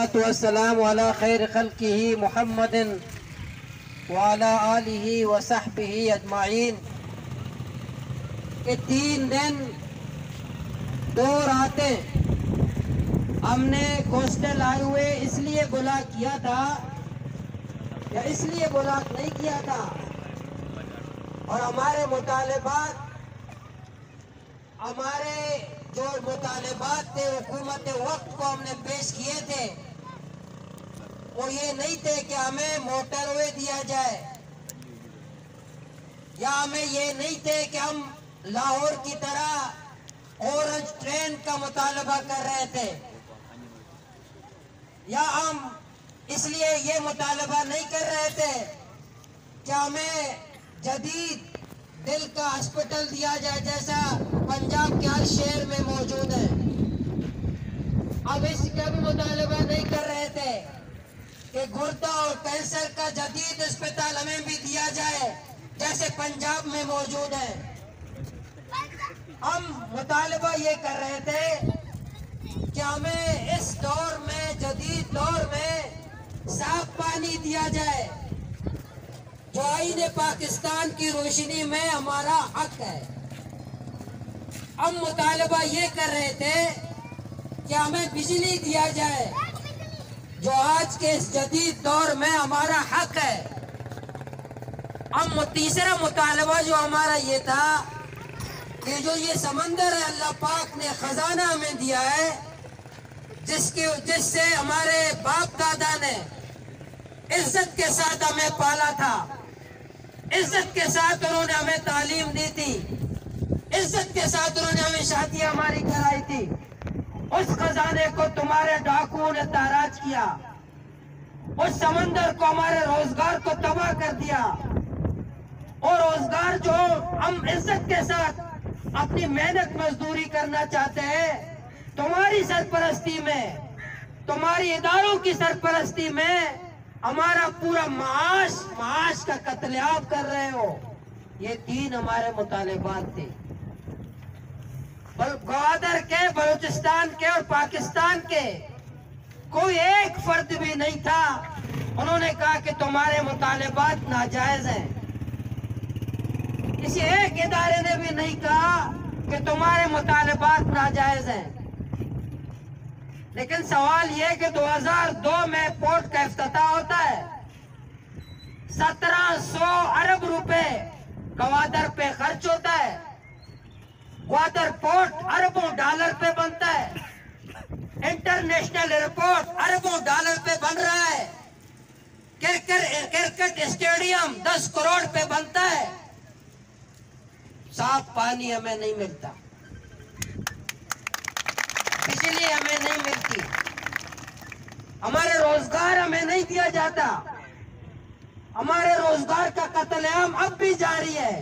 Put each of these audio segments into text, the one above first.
والسلام علی خیر خلقہ محمد وعلی آلہ وصحبہ اجمعین۔ کہ تین دن، دو راتیں ہم نے کوسٹل ہائی وے اس لیے بلاک کیا تھا، یا اس لیے بلاک نہیں کیا تھا، اور ہمارے مطالبات، ہمارے جو مطالبات تھے حکومت وقت کو ہم نے پیش کیے تھے، وہ یہ نہیں تھے کہ ہمیں موٹر وے دیا جائے، یا ہمیں یہ نہیں تھے کہ ہم لاہور کی طرح اورنج ٹرین کا مطالبہ کر رہے تھے، یا ہم اس لیے یہ مطالبہ نہیں کر رہے تھے کہ ہمیں جدید دل کا ہاسپٹل دیا جائے، جیسا پنجاب کے ہر شہر میں موجود ہے۔ ہم اس کا بھی مطالبہ نہیں کر رہے تھے کہ گردہ اور کینسر کا جدید اسپتال ہمیں بھی دیا جائے، جیسے پنجاب میں موجود ہے۔ ہم مطالبہ یہ کر رہے تھے کہ ہمیں اس دور میں، جدید دور میں، صاف پانی دیا جائے، جو آئین پاکستان کی روشنی میں ہمارا حق ہے۔ ہم مطالبہ یہ کر رہے تھے کہ ہمیں بجلی دیا جائے، جو آج کے اس جدید دور میں ہمارا حق ہے۔ ہم تیسرا مطالبہ جو ہمارا یہ تھا کہ جو یہ سمندر ہے، اللہ پاک نے خزانہ ہمیں دیا ہے، جس کے، جس سے ہمارے باپ دادا نے عزت کے ساتھ ہمیں پالا تھا، عزت کے ساتھ انہوں نے ہمیں تعلیم دی تھی، عزت کے ساتھ انہوں نے ہمیں شادی ہماری کرائی تھی۔ اس خزانے کو تمہارے ڈاکوؤں نے تاراج کیا، اس سمندر کو، ہمارے روزگار کو تباہ کر دیا۔ اور روزگار جو ہم عزت کے ساتھ اپنی محنت مزدوری کرنا چاہتے ہیں، تمہاری سرپرستی میں، تمہاری اداروں کی سرپرستی میں ہمارا پورا معاش، معاش کا قتل عام کر رہے ہو۔ یہ تین ہمارے مطالبات تھے۔ بل-، گوادر کے، بلوچستان کے اور پاکستان کے کوئی ایک فرد بھی نہیں تھا، انہوں نے کہا کہ تمہارے مطالبات ناجائز ہیں۔ کسی ایک ادارے نے بھی نہیں کہا کہ تمہارے مطالبات ناجائز ہیں۔ لیکن سوال یہ کہ دو ہزار دو میں پورٹ کا افتتاح ہوتا ہے، سترہ سو ارب روپے گوادر پہ خرچ ہوتا ہے، گوادر پورٹ اربوں ڈالر پہ بنتا ہے، انٹرنیشنل ایئرپورٹ اربوں ڈالر پہ بن رہا ہے، کرکر-، کرکٹ اسٹیڈیم دس کروڑ پہ بنتا ہے، صاف پانی ہمیں نہیں ملتا، بجلی ہمیں نہیں ملتی، ہمارے روزگار ہمیں نہیں دیا جاتا، ہمارے روزگار کا قتل عام اب بھی جاری ہے۔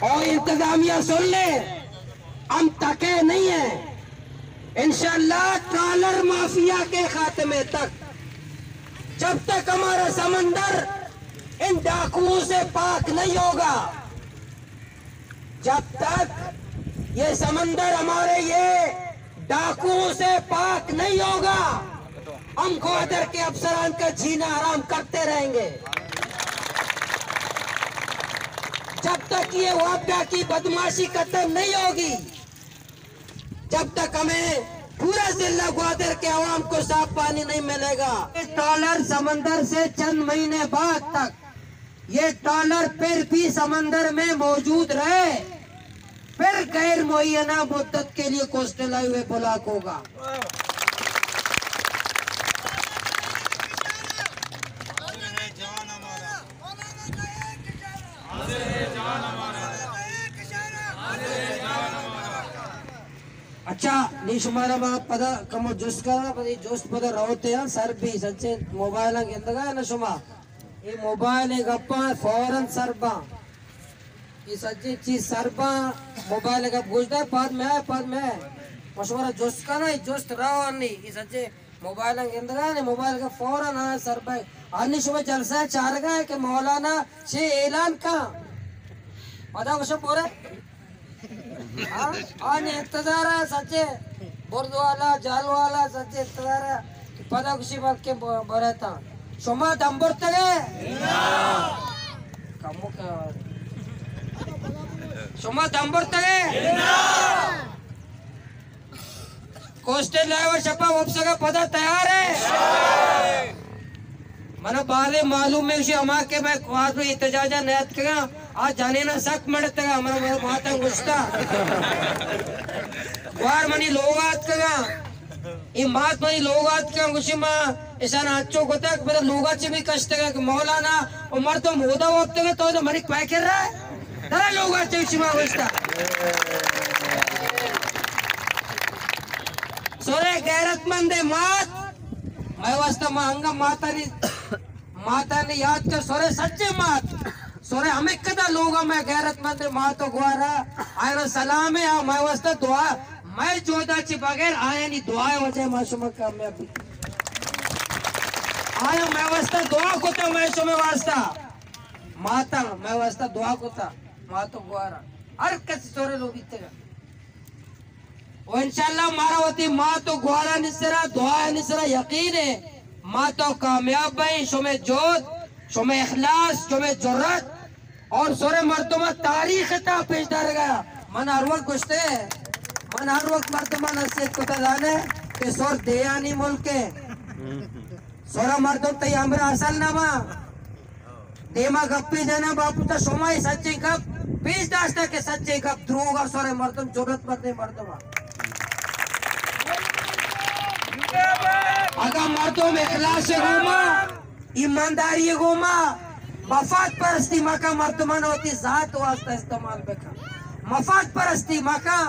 اور انتظامیہ سن لے، ہم تھکے نہیں ہیں۔ انشاءاللہ ٹرالر مافیا کے خاتمے تک، جب تک ہمارا سمندر ان ڈاکوؤں سے پاک نہیں ہوگا، جب تک یہ سمندر ہمارے یہ ڈاکوؤں سے پاک نہیں ہوگا، ہم گوادر کے افسران کا جینا حرام کرتے رہیں گے۔ جب تک یہ واپڈا کی بدمعاشی ختم نہیں ہوگی، جب تک ہمیں پورا ضلع گوادر کے عوام کو صاف پانی نہیں ملے گا، ٹرالر سمندر سے چند مہینے بعد تک یہ ٹرالر پھر بھی سمندر میں موجود رہے، پھر غیر معینہ مدت کے لیے کوسٹل ہائی وے بلاک ہوگا۔ اچھا، نی شمارا ما پدا کمو جست کراں، پدا جست پدا روتے ہیں، سر بھی سچے موبائل گندگا ہے نا شما؟ اے موبائل ءِ گپاں فوراً سر باں۔ اے سجیں چیز سر باں، موبائل ءِ گپ گوش دار، پاد مئے، پاد مئے۔ ما شمارا جست کناں، اے جست روان نی۔ اے سجیں موبائلاں گندگا نے، موبائل ءِ گپ فوراً آ سر بئے۔ آنی شما جلسہ چارگا ہے کہ مولانا چے اعلان کاں۔ پدا گوشاں پورا۔ ہاں، آنی انتظار ءَ سچے برز والا، جال والا سچے انتظار ءَ کہ پدا گوشی بلکہ ب-، برتا۔ شما دم برتگے؟ کمو کہ شما دم برتگے؟ کوسٹل لائیو شپا وپسگا پدا تیار ہے؟ منا بازے معلوم ہے، گوشی ہما کہ میں کوارٹر احتجاجا نیاتکگا، آ جنینا سک مڑتگا، منا ماتا گوشتا۔ گوار منی لوگ آتکگا۔ اے مات منی لوگ آتکاں، گوشی ما اشان انچو کتگ، پدا لوگا چہ بھی کشتگ کہ مولانا و مردم ہودا وپتگ، تو تو منی پائے کر رہا ہے؟ ترا لوگا چہ شما گوشتا۔ سورے غیرت مند مات، میں واسطہ ما انگا ماتانی ماتانی یات کر، سورے سچے مات، سورے ہمکدا لوگا میں غیرت مند مات و گوارا، آئرا سلام ہے، آ میں واسطہ دعا، میں جودا چی بغیر آیانی دعا وجہ ما شما کامیاب بی۔ آیا میں واسطہ دعا کتا، میں شما واسطہ ماتا، میں واسطہ دعا کتا، مات و گوارا، ہر کس سورے لوگ بیتگا۔ و انشاءاللہ مارا وتی مات و گوارانی سرا، دعایانی سرا یقین ہے، ما تو کامیاب بئیں۔ شمے جہد، شمے اخلاص، شمے جرات اور سورے مردم تاریخ تا پیش دارگا۔ من ہر وقت گوشتے، من ہر وقت مردمان نصیحت کتا زانے کہ سور دیانی ملک ہے۔ سورا مردم تئی ہمراہ اصل نہ باں۔ دیما گپے جناں باپو، تا شما اے سچیں گپ پیش داشتہ کہ سچیں گپ دروغ ء سر ء مردم جرات مندیں مردم ء۔ اگاں مردم اخلاص ء گوما، ایمانداری ء گوما، مفاد پرستی مکن، مردمان وتی ذات واسطہ استعمال بکن، مفاد پرستی مکن،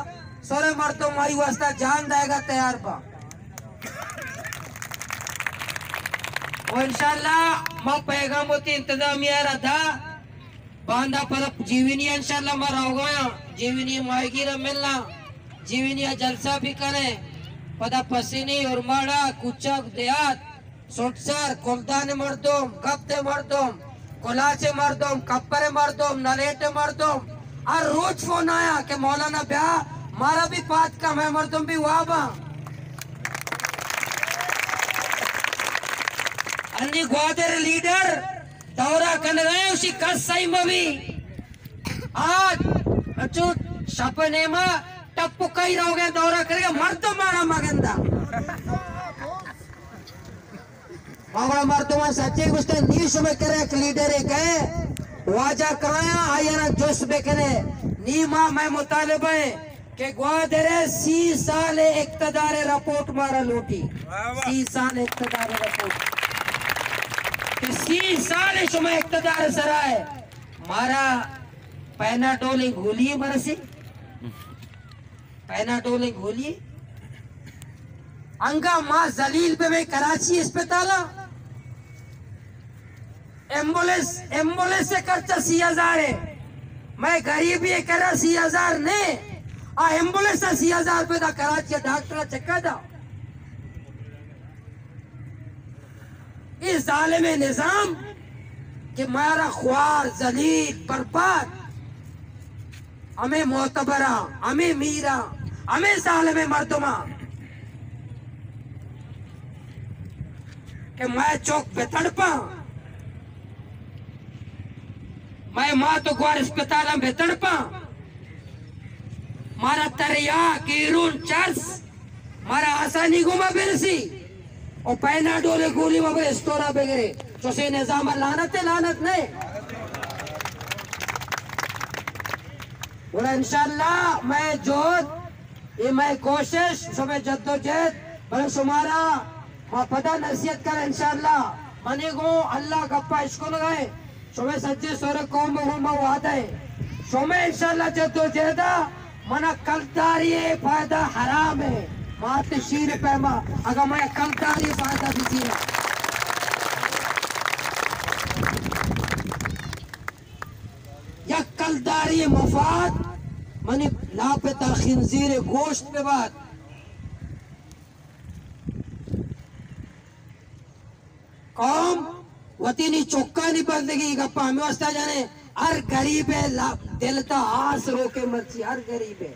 سر ء مردم آئی واسطہ جان دائیگا تیار با۔ و انشاءاللہ ما پیغام وتی انتظامیہ را دا، باندا پدا جیونی انشاءاللہ ما روگایاں، جیونی ماہیگیر ملنا، جیونی جلسہ بھی کریں، پدا پسینی، اورماڑا، کوچک، دیہات، سنٹسر، کلدان مردم، گپت مردم، کلاچ مردم، کپر مردم، نلیٹ مردم، ہر روچ فون آیا کہ مولانا بیا، مارا بھی پات کم ہے، مردم بھی وابا۔ انی گوادر لیڈر دورہ کنگا ہے، اسی کس صحیح مبی۔ آج اچو شپ نیما ٹپ کئی روگے دورہ کرے، مردم مارا مگندا۔ ما گڑا مردماں سچے گوشتہ، نی شمے کرا یک لیڈرے کئے واجہ کایاں، آیانا جست بکنے۔ نی ما، مئے مطالبہ ایں کہ گوادر ء سی سال اقتدار رپورٹ مارا لوٹی۔ واہ واہ۔ سی سال اقتدار رپورٹ۔ کہ سی سال شما اقتدار سرا ہے، مارا پیناڈول گولی مرسی۔ پیناڈول گولی۔ انگا ما ذلیل بہ بے کراچی اسپتالا۔ ایمبولینس، ایمبولینس خرچہ سی ہزار ہے۔ میں غریبی کرا سی ہزار نے۔ آ ایمبولینس سی ہزار پہ دا کراچی ڈاکٹر چکا دا۔ اے ظالم نظام کہ مارا خوار، ذلیل، برباد، ہمے معتبراں، ہمے میراں، ہمے ظالم مردماں کہ مئے چک بہ تڑپاں، مئے مات و گوار اسپتالاں بہ تڑپاں، مارا تریاک، ہیرون، چرس، مارا آسانی گوما برسی۔ او پیناڈول گولی ما بر استورا بگرے۔ چوشیں نظام لعنت، لعنت نہ۔ گڑا انشاءاللہ مئے جہد، اے مئے کوشش، شمئے جد و جہد، بلے شمارا ما پدا نصیحت کر انشاءاللہ۔ منی گوں اللہ گپا اشکنگا ہے۔ شمئے سجیں سور قوم ء گوں ما وعدہ ایں۔ شمئے انشاءاللہ جد و جہدا منا کلداری ء فائدہ حرام ہے۔ مات شیر پیما اگاں مئے کلداری فائدہ بزیرا، یک کلداری مفاد منی لاپ تا خنزیر گوشت ببات۔ قوم وتی نی چکانی بندگی گپا ہمے واسطہ جانے، ہر غریب ء لا-، دل تا آس روکے مرچی، ہر غریب ء۔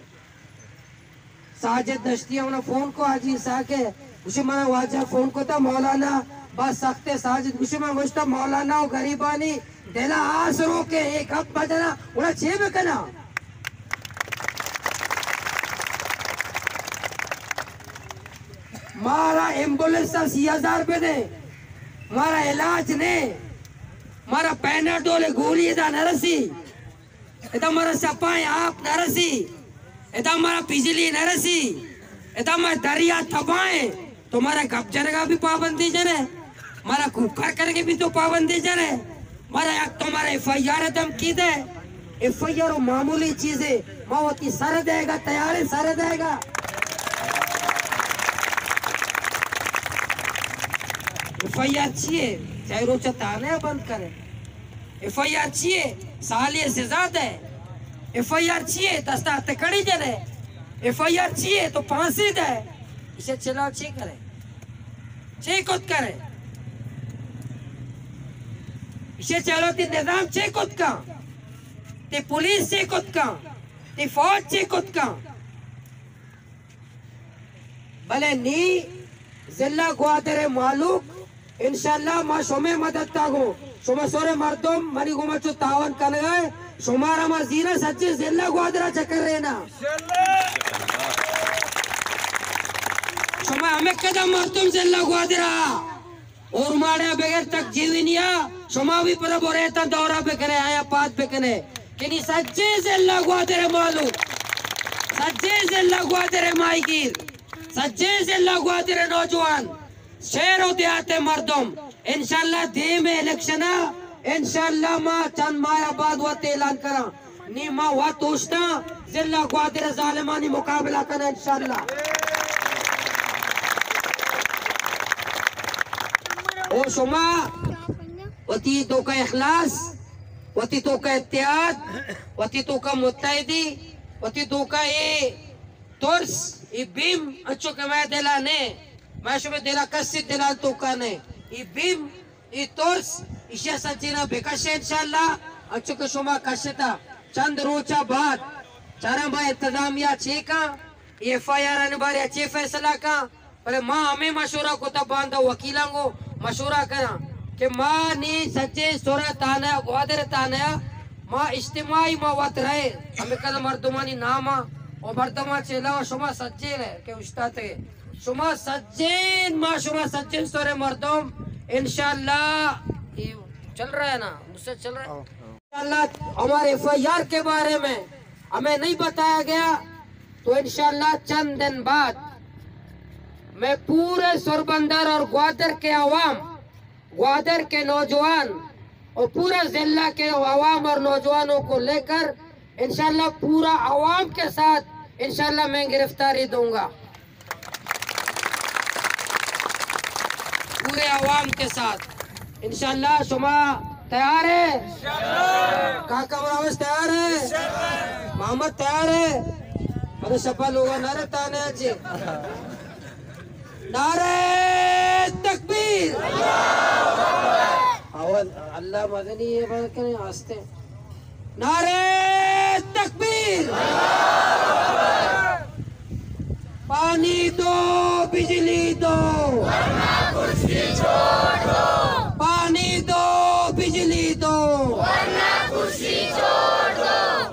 ساجد دشتی ء اونا فون کو، حاجی ساکے، گوشی، منا واجہ فون کتا، مولانا با سخت ساجد. گوشی، من گوشتا، مولانا و غریبانی دلا آس رو کہ ایک گپ بجنا، گڑا چے بکنا؟ مارا ایمبولینس ءَ سی ہزار بدے، مارا علاج نے، مارا پیناڈول گولی ادا نہ رسی، ادا مارا سپائیں آپ نہ رسی، ادا مارا بجلی نہ رسی، ادا مارا دریا تباہیں، تو مارا گپ جنگا بھی پابندی جنے، مارا کوکار کرنے بھی تو پابندی جنے. مارا یک تو مارا ایف آئی آر دھمکی دے. ایف آئی آر و معمولی چیزے، ما وتی سر دے گا، تیاریں سر دے گا. ایف آئی آر چیے؟ چاہے روچ تانے بند کرے. ایف آئی آر چیے؟ سالے سزا دے. ایف آئی آر چیے؟ دستا تکڑی جنے. ایف آئی آر چیے؟ تو پھانسی دے. اسے چلاو چی کرے؟ چے کت کرے؟ ایشی چلو تی نظام چے کت کن؟ تی پولیس چے کت کن؟ تی فوج چے کت کن؟ بلے نی ضلع گوادر مالوک، انشاءاللہ ما شمے مدد تا گو، شما سورے مردم منی گوما چو تعاون کنگائے، شمارا ما زیرا سچے ضلع گوادرا چکر رینا. شما ہمے قدم مردم ضلع گوادرا، اورماڑے بغیر تک جیونیا، شما بھی پدا بوریتا دورہ بکنے، آیا پاد بکنے. کہ نی سجے ضلع گوادر مالو، سجے ضلع گوادر ماہیگیر، سجے ضلع گوادر نوجوان، شہر و دیہات مردم، انشاءاللہ دیم الیکشن ءَ، انشاءاللہ ما چند ماہ بعد وت اعلان کراں. نی ما وت اوشتاں، ضلع گوادر ظالمانی مقابلہ کناں انشاءاللہ. او شما وتی توکا اخلاص، وتی توکا اتحاد، وتی توکا متحدی، وتی توکا اے ترس، اے بیم، انچو کہ مئے دلا نے، مئے شمئے دلا کسی دلان توکا نے. اے بیم، اے ترس، ایشی ءَ سجینا بکشے انشاءاللہ، انچو کہ شما کشتا. چند روچا بعد چارا ما انتظامیہ چے کن، ایف آئی آر آنی بارے چے فیصلہ کن، بلے ما ہمے مشورہ کتا، باندا وکیلاں گو مشورہ کناں کہ ما نی سجے سورا تانا، گوادر تانا، ما اجتماعی ما وت رہے، ہمے کل مردمانی ناما و مردماں چے علاوہ شما سجے رہے کہ اشتاتے. شما سجین، ما شما سجین سورے مردم، انشاءاللہ. یہ چل رہا ہے نا، مجھ سے چل رہا ہے. انشاءاللہ ہمارے ایف آئی آر کے بارے میں ہمیں نہیں بتایا گیا، تو انشاءاللہ چند دن بعد میں پورے سربندر اور گوادر کے عوام، گوادر کے نوجوان اور پورا ضلع کے عوام اور نوجوانوں کو لے کر انشاءاللہ پورا عوام کے ساتھ انشاءاللہ میں گرفتاری دوں گا، پورے عوام کے ساتھ انشاءاللہ. شما تیار ہے؟ کاکا براوش تیار ہے؟ محمد تیار ہے؟ ارے شپا لوگا نہ رہتا نے اجے. نعرہ تکبیر! آواز اللہ مدنی ہے، بند کریں آستے. نعرہ تکبیر! پانی دو، بجلی دو، پانی دو، بجلی دو.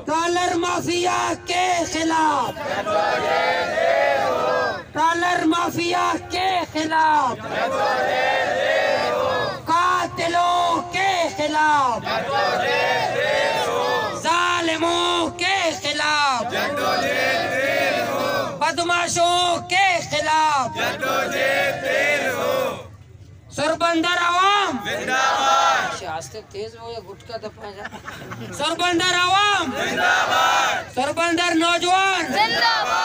ٹرالر مافیا کے خلاف، ٹرالر مافیا کے خلاف، قاتلوں کے خلاف، ظالموں کے خلاف، بدمعاشوں کے خلاف. سربندر عوام زندہ باد. آستے تیز ہو یا گٹکا دپا جا. سربندر عوام زندہ باد. سربندر نوجوان زندہ باد.